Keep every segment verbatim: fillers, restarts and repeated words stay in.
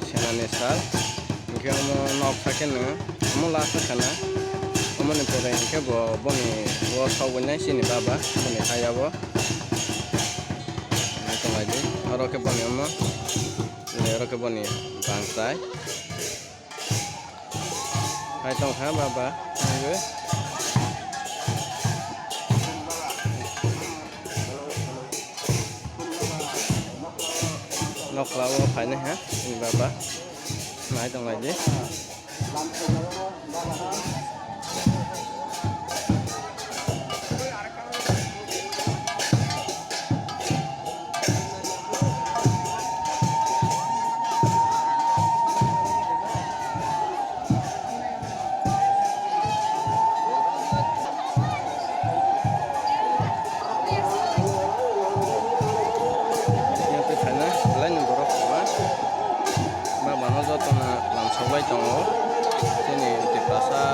Senani sal, hingke omo nok sakeno, omo last khana, omoni pore hingke bo boni o sogwi nai chini baba, boni hayabo. Naitok naidi, oro khe boni omo, oro khe boni bangchai. Hai tong kha baba, naiwi. Nokla o phainai ha, ni baba. Nai tong lai di. Yang twi phaina belai ni borok kwbangma. Ba bano jotono lamsok bai tongo. Chini Tiprasa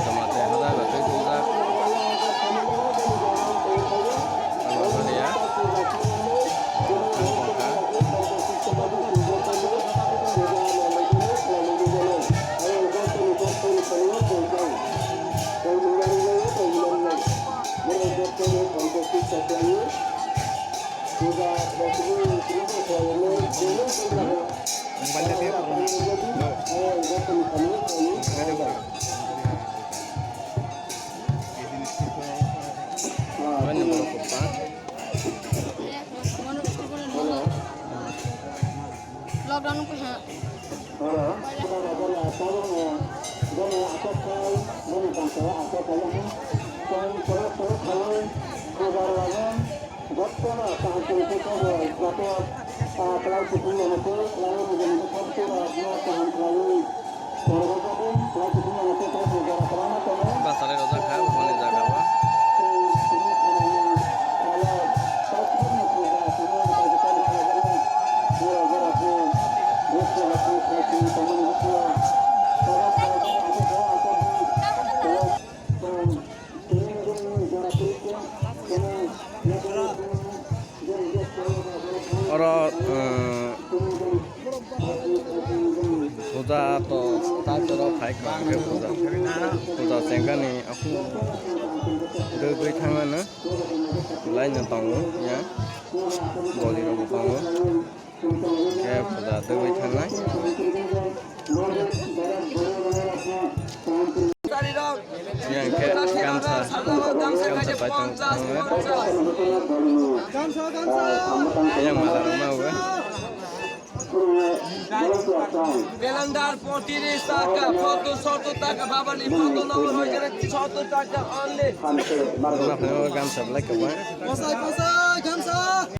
Jamatia hajar bai twi twijak. Abo mania. Ang tongkha. Lockdown ko ha. Bachari rojak kha boni jaga o. Oro, eh, puja to ta choro phai kha hwnkhe puja. Puja chengkani aku dwgwi thangmano laino tongo ya. Bolirokbo tongo. Khe puja twi thangnai. Yang khe gamsa, gamsa pai tong, tong. Yang mala rok ma ube. Calendar পঁয়ত্রিশ টাকা, ফটো সত্তর টাকা, বাবালি ফটো নম্বর হয়ে গেলে সত্তর টাকা only. Gamsa belai kwbang. Kosai, kosai, gamsa.